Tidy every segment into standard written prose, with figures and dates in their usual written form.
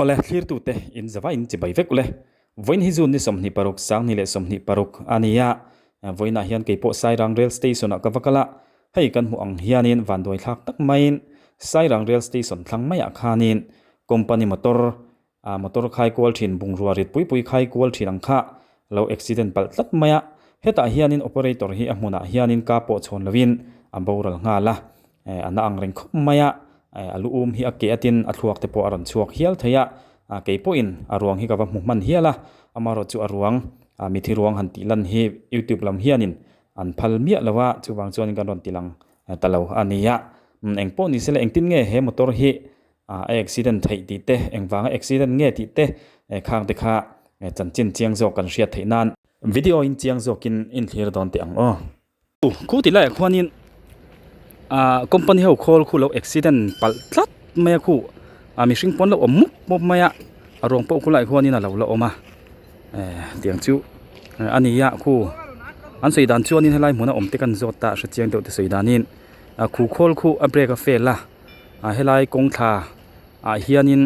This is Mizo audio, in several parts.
Awle, thlirtute in zava in chibai vek ule. Vawiin hi June ni 26, 2026 a ni a. Vawiinah hian kei pawh Sairang Rail Station ah ka va kal a. Hei kan hmuh ang hianin vanduai thlak tak maiin Sairang Rail Station thlang maiah khanin company motor A motor khai kual thin bungrua rit pui pui khai kual thin ang kha lo accident palh tlat mai a, hetah hianin operator hi a hmunah hianin ka pawh chhawn lovin a boral nghal a, a na ang reng khawp mai a, a lu um hi a keh atin a thluak te pawh a rawn chhuak hial thei a, kei pawhin a ruang hi ka va hmu hman hial a, amaherawh chu a ruang mithi ruang han tih lan hi youtube lam hianin an phal miah lo a, chuvang chuanin kan rawn ti lang ta lo a ni a, engpawh ni se la engtin nge he motor hi A accident theih tih te, engvanga accident nge tih te khang te kha chanchin chiang zawk kan hriat theih nan video in chiang zawkin in thlir dawn teh ang aw. Khu ti laiah khuanin ah company ho khawl khu lo accident palh tlat mai a khu ah mihring pawn lo awm mup mup mai a, a ruang pawh khu laiah khuanin a lo la awm a eh tiang chu a ni a khu an sawi dan chuanin helai hmuna awm te kan zawt a hrechiang deuh te sawi danin ah khu khawl khu a brake a fail a. ah helai kawng thla ah hianin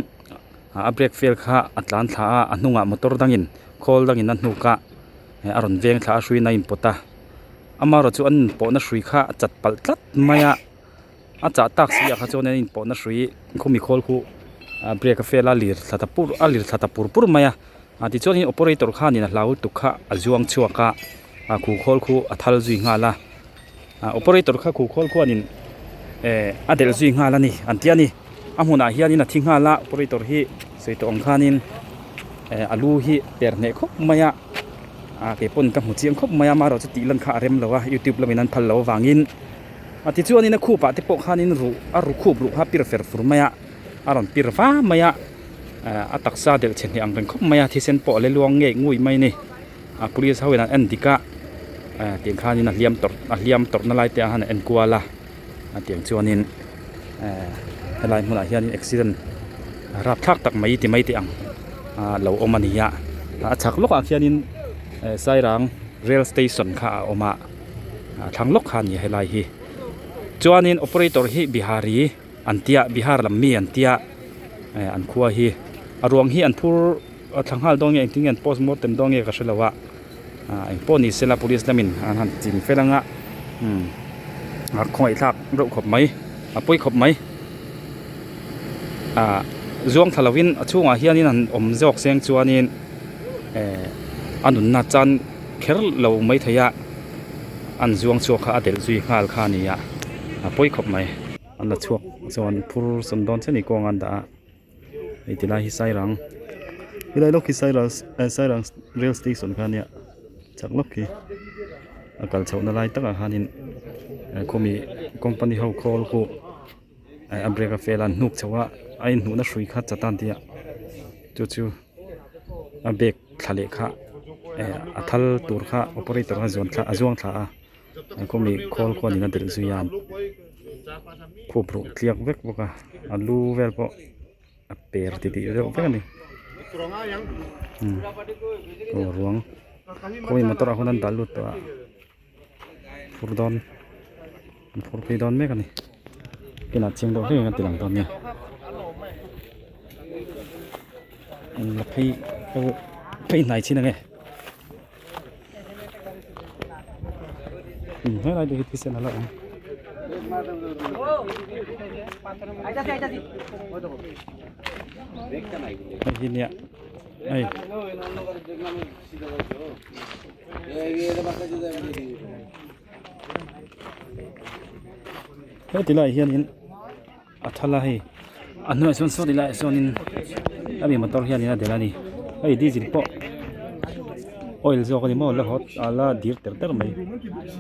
a brake fail kha a tlan thla a a hnungah motor dangin khawl dangin a hnuk a a rawn veng thla a hruiin a inpawt a amaherawh chu an inpawhna hrui kha a chat palh tlat mai a a chah tak si ah kha chuan an inpawhna hrui khumi khawl khu a brake a fail a lir thla ta pur a lir thla ta pur pur mai a ah tichuanin operator khanin a hlau lutuk kha a zuang chhuak a ah khu khawl khu a thal zui nghal a ah operator kha khu khawl khuanin eh a delh zui nghal a ni an ti a ni a hmunah hianin a thi nghal a operator hi sawi tawh ang khanin eh a lu hi per hneh khawp mai a ah kei pawn ka hmu chiang khawp mai a amaherawh chu tih lan kha a rem lo a youtube lamin an phal loh avangin ah tichuanin a khup ah te pawh khanin ruh a ru khup ruh kha pir fer fur mai a. a rawn pir va mai a a taksa delh chhe hneh ang reng khawp mai a thisen pawh a la luang ngei ngui mai a ni a police ho in an en dik a tiang khanin a hliam tawrh a hliam tawrhna lai te ah khan a en kual a a tiang chuanin helai hmunah hianin accident rapthlak tak mai ti mai teh ang a lo awm a ni a a chhak lawkah khianin sairang rail station kha a awm a a thlang lawk kha a ni a helai hi chuanin operator hi bihari. An tia Bihar lam mi an tia eh an khua hi a ruang hi an phur a thla nghal dawn nge engtin nge an post mortem dawn nge ka hre lo a ah engpawh ni sela police lamin an han ching fel anga umm a khawngaih thlak reuh khawp mai a pawi khawp mai ah zuang thla lovin a chhungah hianin an awm zawk seng chuanin eh a nunna chan kher lo maithei a an zuang chhuak kha a delh zui nghal kha a ni a a pawi khawp mai. An la chhuak chuan phur sawn dawn chiah a ni kawng an dah a hei ti lai hi sairang helai lawk hi sairang eh sairang rail station kha ania chak lawk khi a kal chhoh na lai takah khanin eh khawmi company ho khawl khu eh a brake a fail a an hnuk chho a a inhnuhna hrui kha chat a an ti a chu chu a bag thla leh kha eh a thal tur kha operator kha zuan thla a zuang thla a. Khawmi khawl khuanin a delh zui a khup ruh tliak vek bawk a a lu vel pawh a per ti tih deuh vek a ni aw ruang khawmi motor ah khuan an dah lut tawh a phur dawn an phur phei dawn mek a ni kinah chiang deuh hlek in a ti lang dawn nia an la phei phei hnai chin ang e. Helai te hi thisen a la awm. Hei hi nia hei. Heti lai hianin a thal a hei a hnuaiah chuan saw ti laiah sawnin a mi motor hianin a delh a ni hei diesel pawh oil zawk a ni maw la hawt a la dir ter ter mai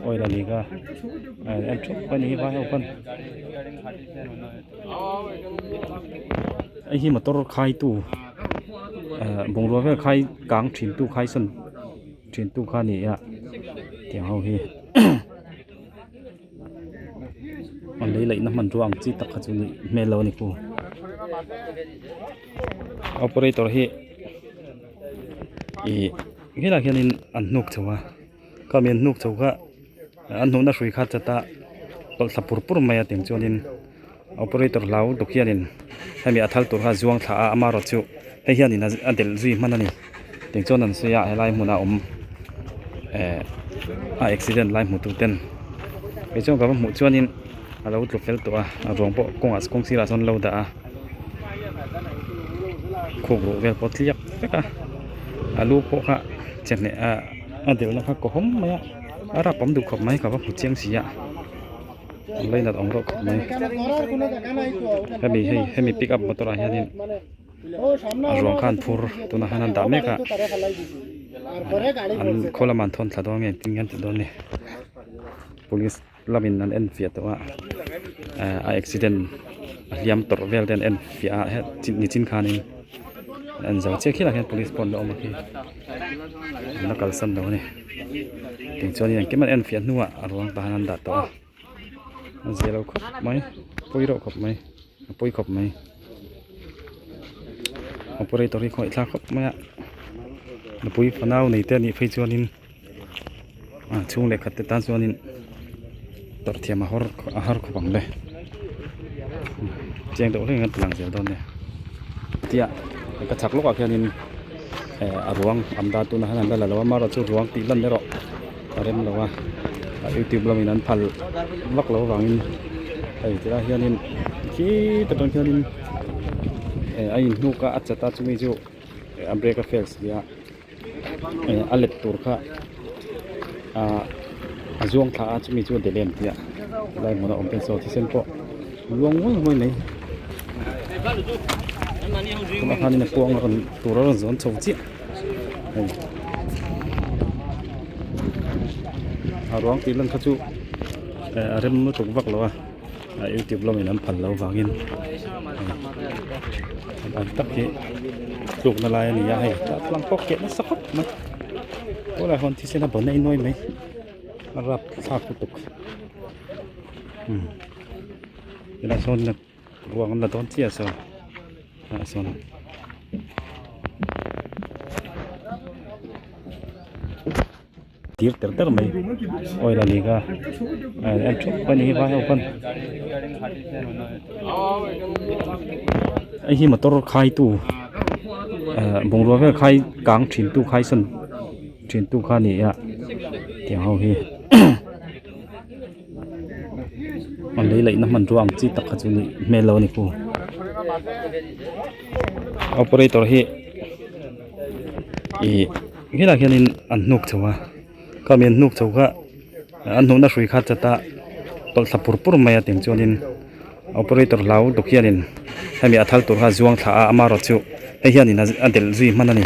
oil a ni kha a en thup a ni hi vai ho pawn hei hi motor khai tu ah bungrua vel khai kang thin tu khai sawn thin tu kha a ni a tiang ho hi. A lei laihna hmanrua ang chi tak kha chu nih hmel lo a ni ku operator hi ih helaiah hianin an hnuk chho a khami an hnuk chho kha an hnuhna hrui kha chat a tawlh thla pur pur mai a tiang chuanin operator hlau duk hianin hemi a thal tur kha a zuang thla a amaherawhchu. Hei hianin a delh zui hman a ni tiang chuan an sawi a helai hmuna awm eh a accident lai hmu tu ten kei chuan ka va hmuh chuanin a lo tlu fel tawh a a ruang pawh kawngah kawng sirah sawn an lo dah a khuk ruh vel pawh tliak vek a a lu pawh kha che hneh ah a delhna kha kaw hawm mai a a rap awm duh khawp mai ka va hmu chiang si a. An lainat awm reuh khawp mai hemi hei hemi pick up motor ah hianin a ruang kha an phur tunah hian an dah mek a an khaw lamah an thawn thla dawn nge engtin nge an tih dawn ni police lamin an en fiah tawh a eh a accident a hliam tawrh vel te an en fiah a nichin khanin an en zo chiah khilaiah khian police pawh an la awm a khi an la kalsan lo a ni. Tichuanin engkim an en fiah hnuah a ruang tah hian an dah tawh a a zia lo khawp mai pawi reuh khawp mai a pawi khawp mai operator hi khawngaih thlak khawp mai a nupui fanau nei te a nih phei chuanin a chhung leh khat te tan chuanin tawrh thiam a hawr a har khawp ang le chiang deuh hlek in an ti lang zel dawn nia tia ka chhak lawkah khianin. Eh a ruang an dah tunah hian an la la lo a amaherawh chu ruang tih lan erawh a rem lo a a youtube lamin an phal vak loh avangin hei tilai hianin khi ta tang hianin eh a inhnuk a a chat a chumi chu a brake a fail si a eh a let tur kha ah a zuang thla a chumi chu a delem tih a tilai hmunah awm te saw thisen pawh. Luang nguai nguai mai tunah khanin a kuang a rawn tur a rawn zawn chho chiah hei a ruang tih lan kha chu eh a rem lutuk vak lo a a youtube lamin an phal loh vangin hei an tak hi tlukna lai a ni a hei tah tlang pawh keh nasa khawp mai tunah hian thisen a ban a inawi mai a rapthlak lutuk. Helai sawn ruang an la dawn chiah saw ah sawn tir ter ter mai oil a ni kha a en thup a ni hi vai ho khan hei hi motor khai tu ah bungrua vel khai kang thin tu khai sawn thin tu kha a ni a tiang ho hi. A lei laihna hmanrua ang chi tak kha chu nih hmel lo a ni ku operator hi ih helaiah hianin an hnuk chho a khami an hnuk chho kha an hnuhna hrui kha chata tawlh thla pur pur mai a tiang chuanin operator hlau lutuk hianin hemi a thal tur kha a zuang thla a amaherawh chu hei hianin a delh zui hman a ni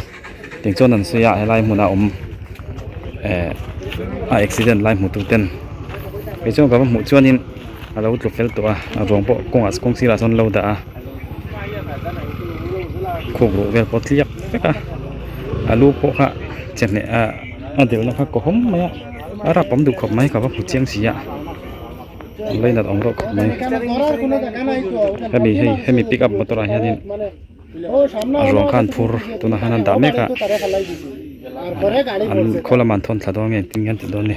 tiang chuan an sawi a helai hmuna awm eh a accident lai hmu tu ten kei chuan ka va hmuh chuanin a lo tlu fel tawh a a ruang pawh kawngah kawng sirah sawn an lo dah a khuk ruh vel pawh tliak vek a a lu pawh kha che hneh a a delhna kha kaw hawm mai a a rap awm duh khawp mai ka va hmu chiang si a. An lainat awm reuh khawp mai hemi hei hemi pick up motor ah hianin a ruang kha an phur tunah hian an dah mek a an khaw lamah an thawn thla dawn nge engtin nge an tih dawn ni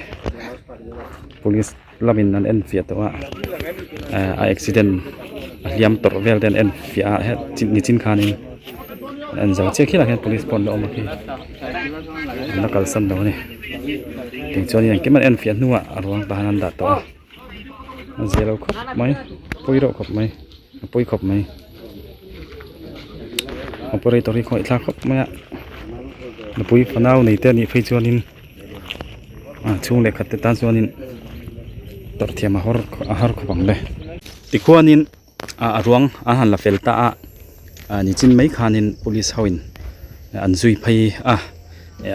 police lamin an en fiah tawh a eh a accident a hliam tawrh vel te an en fiah a nichin khanin an en zo chiah khilaiah khian police pawh an la awm a khi an la kalsan lo a ni. Tichuanin engkim an en fiah hnuah a ruang tah hian an dah tawh a a zia lo khawp mai pawi reuh khawp mai a pawi khawp mai operator hi khawngaih thlak khawp mai a nupui fanau nei te a nih phei chuanin a chhung leh khat te tan chuanin tawrh thiam a hawr a har khawp ang le tikhuanin a ruang an han la fel ta a ah nichin mai khanin police ho in an zui phei a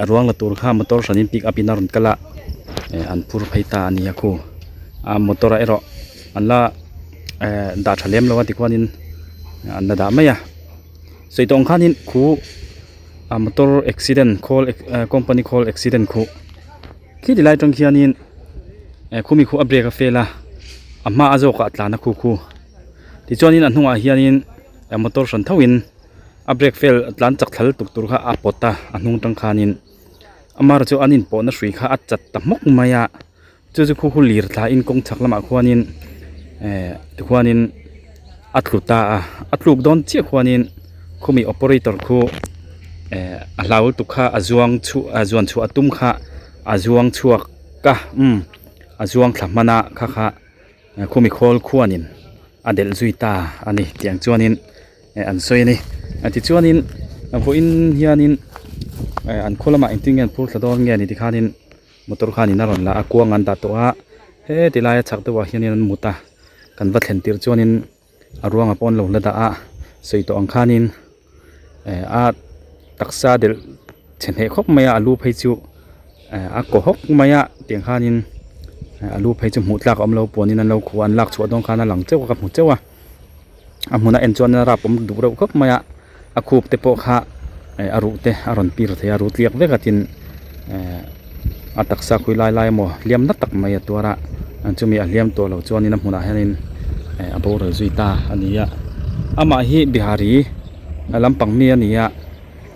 a ruang la tur kha motor hranin pick up in a rawn kal a eh an phur phei ta a ni a khu a motor ah erawh an la eh dah tha lem lo a tikhuanin an la dah mai a sawi tawh ang khanin khu a motor accident khawl company khawl accident khuh. Khi ti lai atang khianin eh khumi khu a brake a fail a a hma a zawkah a tlan a khu khu tichuanin a hnungah hianin eh motor hran thoin a brake fail tlan chak thla lutuk tur kha a pawt a a hnung atang khanin amaherawhchu chu an inpawhna hrui kha a chat ta hmawk mai a chu chu khu khu lir thla in kawng chhak lamah khuanin eh tikhuanin a tlu ta a a tluk dawn chiah khuanin. Khumi operator khu eh a hlau lutuk kha a zuang chhuah a zuan chhuah a tum kha a zuang chhuak a umm a zuang thla hman a kha kha khumi khawl khuanin a delh zui ta a ni tiang chuanin eh an sawi a ni tichuanin vawiin hianin eh an khaw lamah engtin nge an phur thla dawn nge ni tikhanin motor khanin a rawn la a kuang an dah tawh a heti laia chhak deuhah hianin an mut a kan va thlen tirh chuanin. A ruangah pawh an lo la dah a sawi tawh ang khanin eh a taksa delh chhe hneh khawp mai a a lu phei chu eh a kaw hawk mai a tiang khanin a lu phei chu hmuh tlak a awm lo puanin an lo khuh a an lak chhuah dawn khan a lang cheuh a ka hmu cheuh a a hmun a en chuan a rap awm duh reuh khawp mai a a khup te pawh kha eh a ruh te a rawn pir thei a ruh tliak vek a tin eh a taksa khawi lai lai emaw hliam na tak mai a tuar a chumi a hliam tawh loh chuanin a hmunah hianin eh a boral zui ta a ni a amah hi bihari lampang mi a ni a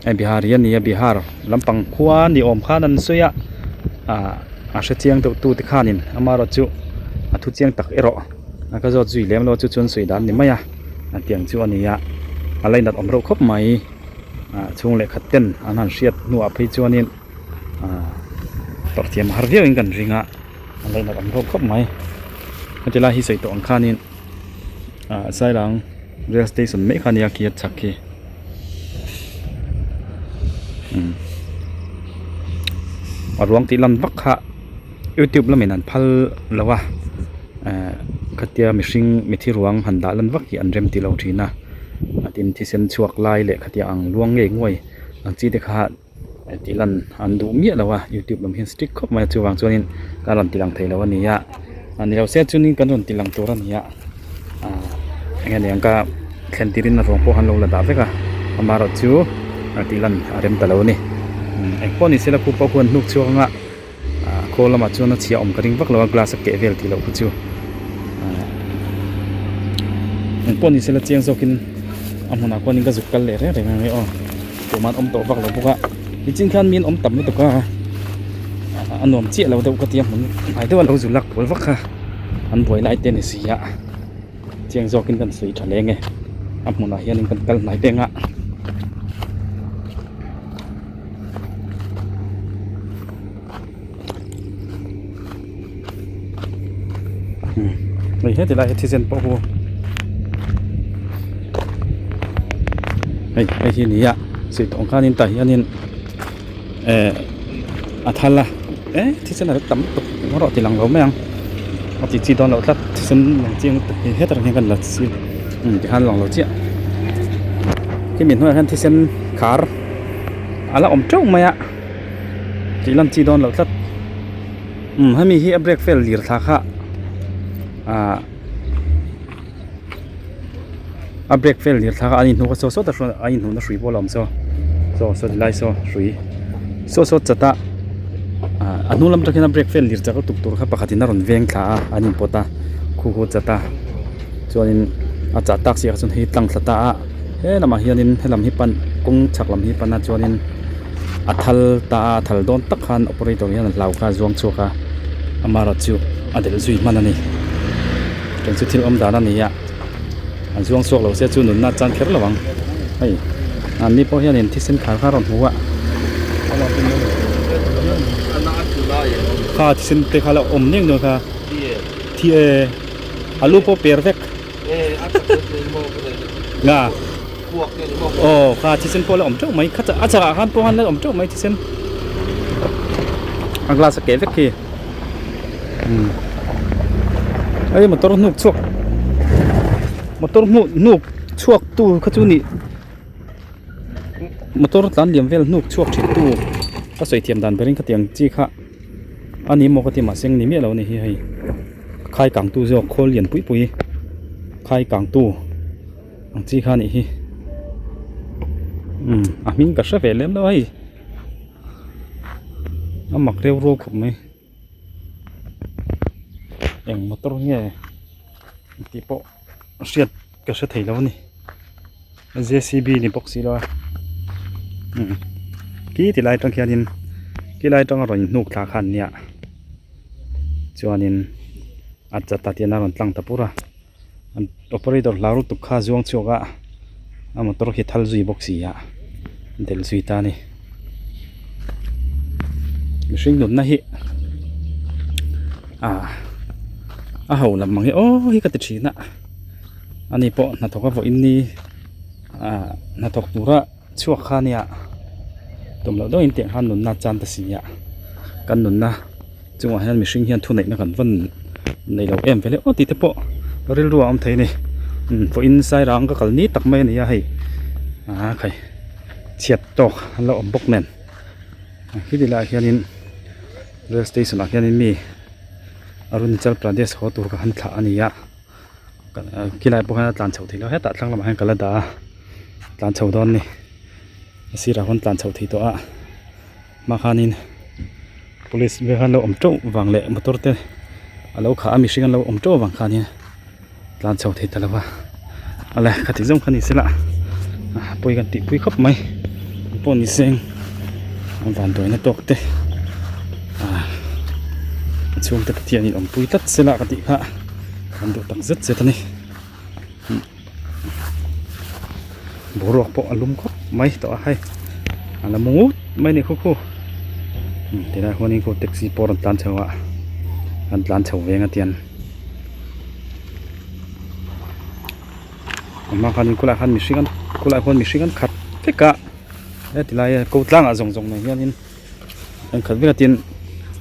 eh bihari a ni a bihar lampang khua ni awm khan an sawi a ah a hre chiang deuh tu te khanin amaherawhchu a thu chiang tak erawh. A ka zawt zui lem lo chu chuan sawi dan ni mai a a tiang chu a ni a a lainat awm reuh khawp mai ah chhung leh khat ten an han hriat hnuah phei chuanin ah tawrh thiam har viauin kan ring a a lainat awm reuh khawp mai heti lai hi sawi tawh ang khanin ah sairang rail station mek a nia khi a chhak khi umm a ruang tih lan vak kha. Youtube lamin an phal lo a ehh khatia mihring mithi ruang han dah lan vak hi an rem ti lo thin a tin thisen chhuak lai leh khatia ang luang ngei nguai ang chi te kha tih lan an duh miah lo a youtube lam hian strict khawp mai a chuvang chuanin kan rawn ti lang thei lo a ni a ni lo se chuanin kan rawn ti lang tur a ni a ahh eng nge niang ka thlen tirin a ruang pawh an lo la dah vek a amaherawhchu tih lan a rem ta lo a ni engpawh ni se la khu pawh khuan hnuk chhuak anga. Ah khawl lamah chuan a chhia awm ka ring vak lo a glass a keh vel tih loh kha chu ah engpawh ni sela chiang zawkin a hmunah khuanin ka zuk kal leh reng reng ang e aw tumah an awm tawh vak lo bawk a nichin khan mi an awm tam lutuk a a nuam chiah lo deuh ka tia hmun hnai deuh a lo zu lak kual vak kha an buai lai te a ni si a chiang zawkin kan sawi tha leng e a hmunah hianin kan kal hnai peng a. Hei heti lai hi thisen pawh hu hei hei hi nia sei tawng khanin tah hianin eh a thal a eh thisen a lo tam lutuk erawh ti lang lo mai ang a ti chi dawn loh tlat thisen lang chiang lutuk hi hetah hian kan la si umm tikhan lang lo chiah khimi hnuaiah hian thisen khar. A la awm teuh mai a tih lan chi dawn loh tlat umm hemi hi a brake fail lir thla kha ahh a brake fail lir thla kha a inhnu kha saw sawt a a inhnuhna hrui pawh a la awm saw saw saw ti lai saw hrui saw saw chat a ahh a hnung lam atang hian a brake fail lir chak lutuk tur kha pakhatin a rawn veng thla a an inpawt a khu khu chat a chuanin a chah tak chiah chuan hei tlang thla ta a. He lamah hianin helam hi pan kawng chhak lam hi pan a chuanin a thal ta a a thal dawn tak khan operator hian a hlau kha a zuang chhuak a amaherawhchu a delh zui hman a ni eng chu thil awm dan a ni a an zuang chhuak lo se chu nunna a chan kher lo ang hei an ni pawh hianin thisen khar kha a rawn hmu a kha thisen te kha la awm nek nuai kha thi e a lu pawh per vek. Nga aw kha thisen pawh la awm teuh mai kha a chakah khan pawh khan la awm teuh mai thisen a glass a keh vek khi umm hei motor hnuk chhuak motor hmuh hnuk chhuak tu kha chu nih motor tlan liam vel hnuk chhuak thin tu ka sawi thiam dan berin khatiang chi kha a ni maw ka ti mahse ni miah lo a ni hi hei. Khai kang tu zawk khawl lian pui pui khai kang tu ang chi kha anih hi umm a hming ka hre ve lem lo hei a mak reu ruau khawp mai eng motor nge tih pawh hriat ka hre thei lo a ni J C B ni bawk si lo a umm khi ti lai atang khianin khi lai atanga rawn inhnuk thla kha an nia. Chuanin a chat ah tian a rawn tlang ta pur a an operator hlau lutuk kha a zuang chhuak a. A motor khi thal zui bawk si a delh zui ta a ni. Mihring nunna hi ah a ho lam ang hi aw hi ka ti thin a ani pawh hnathawk a vawiin ni ah hnathawk tura chhuak kha ania tum loh deuhin tiang khan nunna a chan ta si a kan nunna chungah hian mihring hian thuneihna kan vawn nei lo em vele aw tih te pawh rilru a awm thei a ni vawiin sairang ka kal ni tak mai a ni a hei ah khai. Chhiat tawk an lo awm bawk nen khiti laiah hianin rail station ah hianin mi Arunachal Pradesh haw tur ka han thlah a ni a khilai pawh hian a tlan chhoh theih loh hetah thlang lamah hian ka la dah a tlan chho dawn a ni a sirah khawn tlan chhoh theih tawh a hma khanin police vel khan lo awm teuh vang leh motor te a lo khah a mihring an lo awm teuh avang khanin. Tlan chho thei ta lo va awle khati zawng kha ni se la pawi kan tih pui khawp mai ang pawh ni seng a van duaina tawk te ah a chhungte Pathian in awmpui tlat se la ka tih kha kan duh tak zet zet a ni boruak pawh a lum khawp mai tawh a hei a la mu ngut mai a ni khukhu tilai huanin khu taxi pawh a rawn tlan chho a an tlan chho veng a tiang. A hma khanin khulaiah khan mihring an khulaiah khuan mihring an khat vek a heti lai ko tlangah zawng zawng nei hianin an khat vek a tin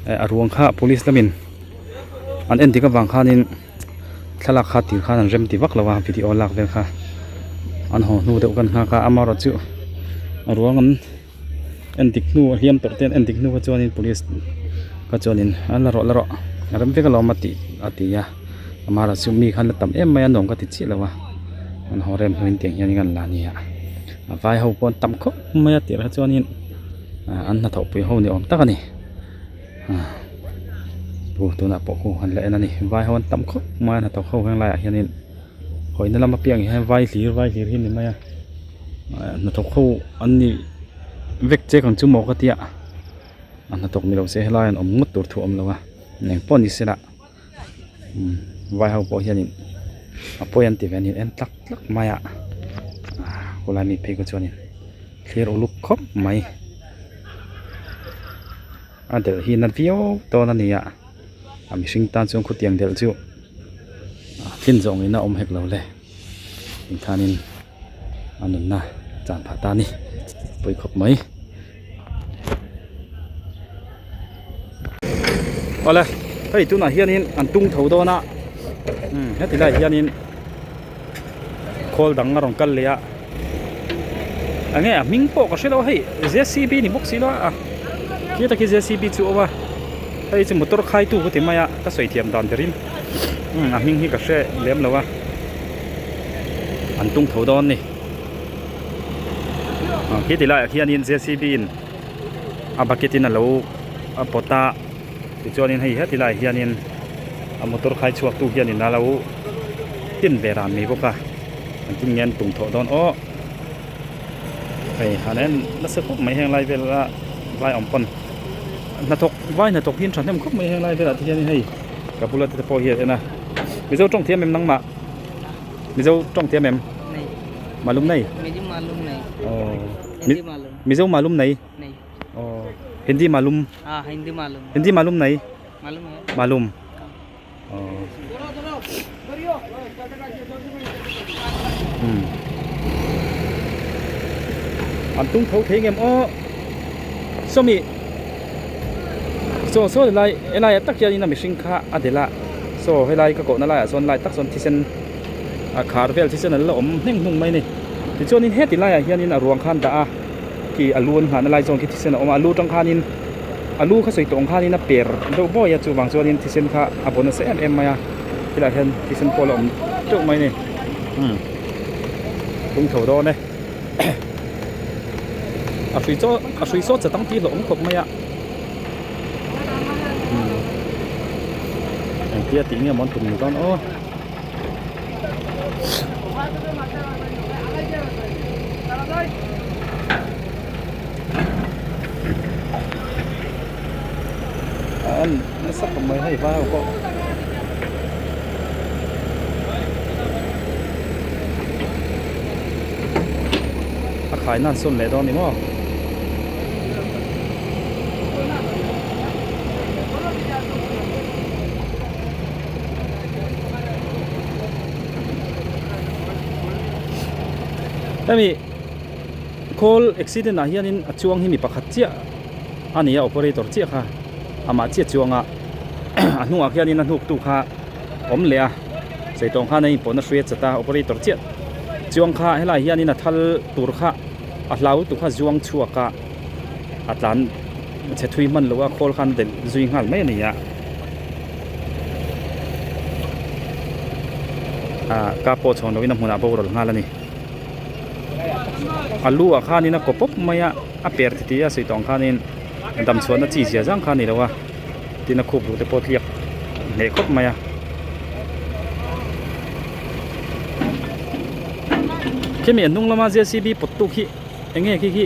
eh a ruang kha police lamin an en dik avang khanin thlalak kha tir khan an rem ti vak lo a video lak vel kha an haw hnu deuh kan nghak a amaherawhchu a ruang an. En dik hnu a hliam tawh te en dik hnu kha chuanin police kha chuanin a la rawh la rawh a rem vek alawm a tih a ti a amah erawh chu mi khan la tam em mai a nuam ka ti chiah lo a an haw rem hnuin tiang hian an la a ni a a vai ho pawh an tam khawp mai a tirah chuanin an hnathawh pui ho ni awm tak a ni aw tunah pawh khu an la en a ni vai ho an tam khawp mai a hnathawk ho heng laiah hianin hawina lam apiang hian vai hlir vai hlir hi a ni mai a. Hnathawk ho an nih vek che kang chu maw ka tia a hnathawk ni lo se helai an awm ngawt tur thu a awm lo a eng pawh ni sela umm vai ho pawh hianin a pawi an ti ve a ni en tlak tlak mai a khawlai mi phei kha chuanin thlir uluk khawp mai a delh hi na viau dawn a ni a a mihring tan chuan khutiang delh chu a tlin zawng in a awm hek lo le. Inthanin a nunna chan phah ta a ni pawi khawp mai. Awle hei tunah hianin an tung tho dawn a umm heti lai hianin khawl dang a rawn kal leh a enge a hming pawh ka hre lo a hei J C B ni bawk si lo a khi tak hi J C B chu a awm a hei chu motor khaitu ka ti mai a ka sawi thiam dan berin umm a hming hi ka hre lem lo a. An tung tho dawn a ni ah khi ti laiah khianin J C B in a bucket in alo a pawt a tichuanin hei heti laiah hianin a motor khai chhuak tu hianin alo tin ve ran mai bawk a an tin nge an tung thawh dawn aw hei han en nasa khawp mai heng lai vela vai awm pawn hnathawk vai hnathawk hi an thahnem khawp mai heng lai velah te hianin hei ka bula te pawh hi a en a Mizo tawng thiam em nangmah Mizo tawng thiam em Malum nei Mizo malum nei Hindi malum Hindi malum nei Malum An tung tho thei ngem aw sawmi saw saw helai helaiah tak hianin a mihring kha a delh a saw helai ka kohna laiah sawn lai tak sawn thisen a khar vel thisen an la awm hneng hnung mai a ni tichuanin heti laiah hianin a ruang kha an dah a khi a lu an nghahna lai zawn khi thisen a awm a a lu atang khanin a lu kha sawi tawh ang khanin a per deuh bawi a chuvang chuanin thisen kha a baw nasa em em mai a helaiah hian thisen pawh a la awm teuh mai a ni umm tung tho dawn e a hrui chaw a hrui saw chatang tih hlauhawm khawp mai a umm engtia tih nge maw an tum ni dawn aw. An nasa khawp mai hei vai ho pawh. khaina an sawn leh dawn ni maw. Hemi khawl accident ah hianin a chuang hi mi pakhat chiah a ni a operator chiah kha amah chiah chuang a a hnungah khianin a hnuktu kha awm leh a sei tawng khan a inpawhna hrui a chat a operator chiah chuang kha helaiah hianin a thal tur kha a hlau tur kha zuang chhuak a a tlan chhe thui hman lo a khawl khan a delh zui nghal mai a ni a ah ka pawh chhawn loin a hmunah boral nghal a ni a lu ah khanin a kaw pawp mai a a per ti tih a sawi tawh ang khanin dam chhuahna chi zia zang kha a ni lo a tin a khup duh te pawh tliak hneh khawp mai a. Khemi a hnung lama JCB pawt tu khi eng nge khi khi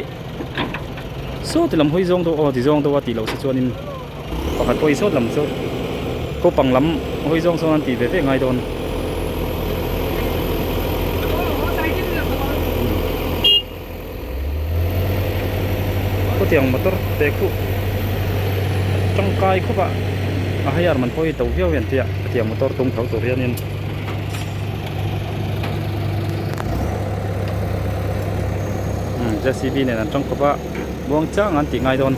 saw ti lam hawi zawng deuh aw ti zawng deuh a tih loh se chuanin pakhat pawh hi sawt lam chu kopang lam hawi zawng sawn an tih ve ve ngai dawn. Khawtiang motor te khu tangkai khawp a a hire man pawh hi to viau hian tia khawtiang motor tung tho tur hianin umm JCB nen an tang khawp a muang chang an tih ngai dawn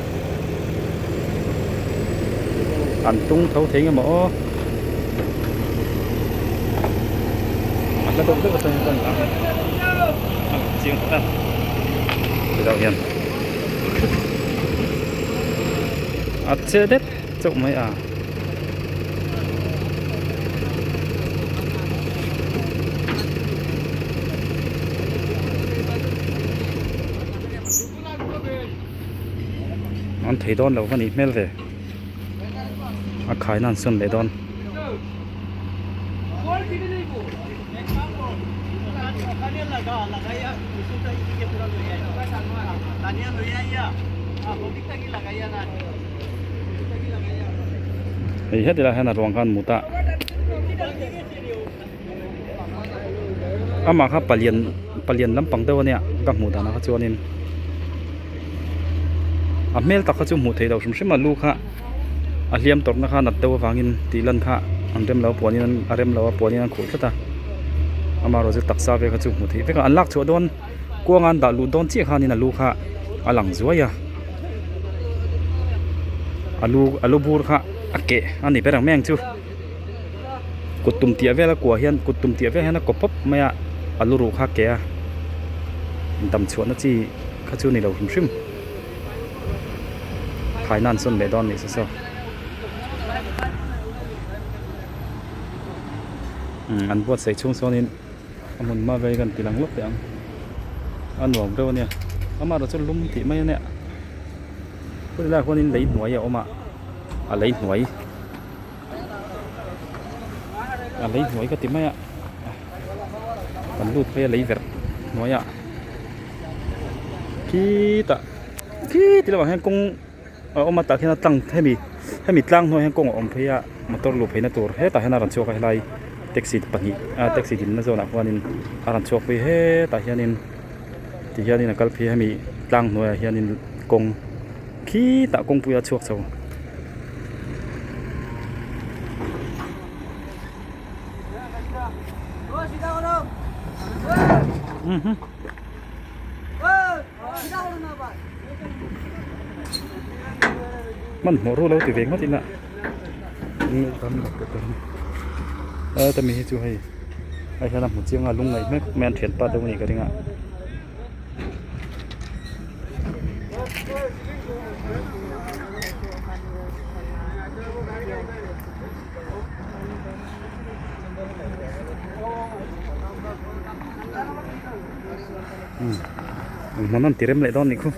an tung tho thei nge maw aw a hla deuh deuh atangin chuan a lang chiang phawt a chutah hian a che det chauh mai a. An thei dawn lo ka nih hmel ve a khaina an sawn leh dawn. Hei heti lai hian a ruang khan mut a amah kha palian palian lampang deuh ania ka hmuh danah kha chuanin a hmel tak kha chu hmuh theih loh hrim hrim a lu kha a hliam tawrhna kha nat deuh avangin tih lan kha an rem lo a puanin an a rem lo a puanin an khuh tlat a amaherawh chu taksa vel kha chu hmuh theih vek a an lak chhuah dawn kuanga an dah luh dawn chiah khanin a lu kha a lang zuai a a lu a lu bur kha a keh a ni ber ang mai ang chu. Kut tum tih vel a kuah hian kut tum tih vel hian a kaw pawp mai a a lu ruh kha a ke a dam chhuahna chi kha chu a ni lo hrim hrim khaina an sawn leh dawn a nih saw umm an buatsaih chhung sawnin a hmun hma vel hi kan ti lang lawk teh ang a nuam reuh a nia amaherawh chu lum tih mai a nia khawilai ah khuanin lei hnuai a awm a a lei hnuai. A lei hnuai ka ti mai a kan lut phei a lei verh hnuai ah khitah khiti lamah hian kawng a awm a tah khian a tlang hemi hemi tlang hnuai ah hian kawng a awm phei a motor luh phei na tur hetah hian a rawn chhuak a helai taxi pahnih ah taxi dinna zawn ah khuanin a rawn chhuak phei hetah hianin ti hianin a kal phei a hemi tlang hnuai ah hianin kawng khitah kawngpui a chhuak chho. Hmanhmawh ru lo ti ve ngawt ila heta mi hi chu hei hei hian a hmu chiang a lungngaih hmek mai an thianpa deuh a nih ka ring a. Hmun an ti rem leh dawn nih khu.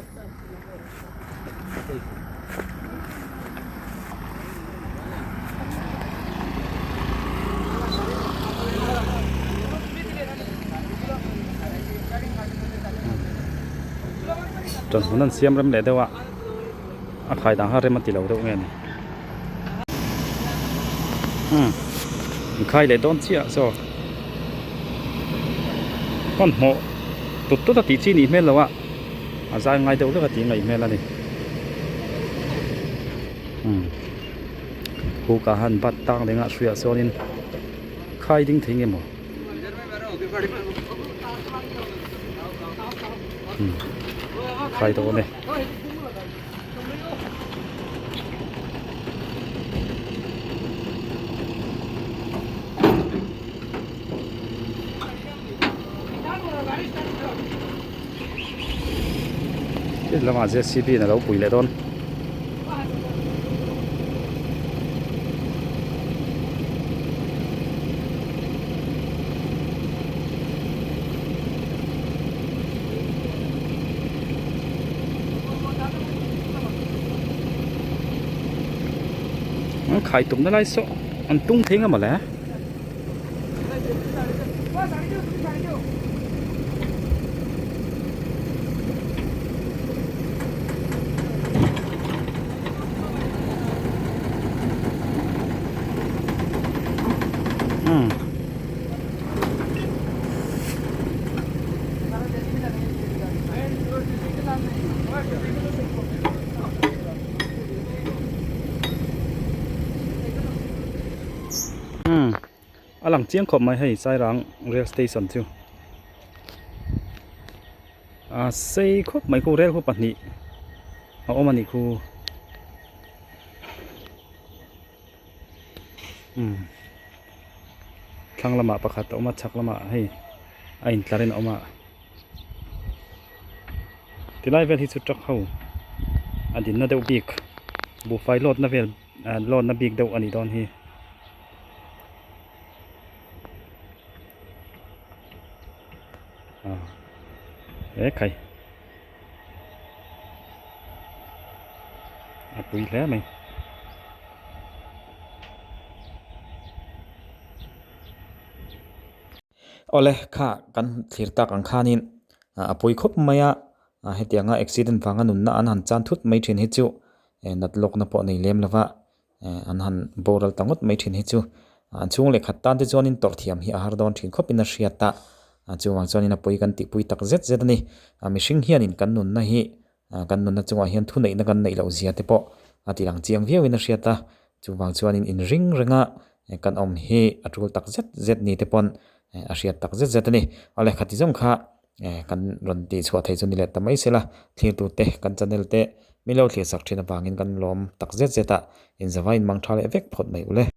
Chuan hmun an siam rem leh deuh a a khai dan kha rem a ti lo deuh nge ni umm an khai leh dawn chiah saw hmanhmawh tut tut a tih chi nih hmel lo a. A zai ngai deuh hlek a tih ngaih hmel a ni umm huk ah han bat tak leh nghah hruiah sawn in khai ding thei nge maw umm khai dawn e. Heti lamah jcb in a lo pui leh dawn. An khai tumna lai saw an tung thei nga mawle. Umm. Umm a lang chiang khawp mai hei Sairang rail station chu a sei khawp mai khu rail khu pahnih a awm a nih khu umm thlang lamah pakhat a awm a chhak lamah hei a intlar in a awm a tilai vel hi chu truck ho a dinna deuh bik buhfai load na vel. An lawnna bik deuh a nih dawn hi. Ah he khai a pui hle mai. Awle kha kan thlir tak ang khanin a pui khawp mai a hetianga accident vanga nunna an han chan thut mai thin hi chu nat lawkna pawh nei lem lova an han boral ta ngawt mai thin hi chu an chhung leh khat tan te chuanin tawrh thiam hi a har dawn thin khawpin a hriat a, chuvang chuanin a pawi kan tihpui tak zet zet a ni. Mihring hianin kan nunna hi kan nunna chungah hian thuneihna kan neih loh zia te pawh a ti lang chiang viauin a hriat a, chuvang chuanin inring renga kan awm hi a tul tak zet zet ni te pawn a hriat tak zet zet a ni. Awle khati zawng kha Kan rawn tih chhuah theih chu ni leh ta mai se la, thlirtute kan channel te min lo thlir sak thin avangin kan lawm tak zet zet a, inzavain mang tha leh vek phawt mai ule.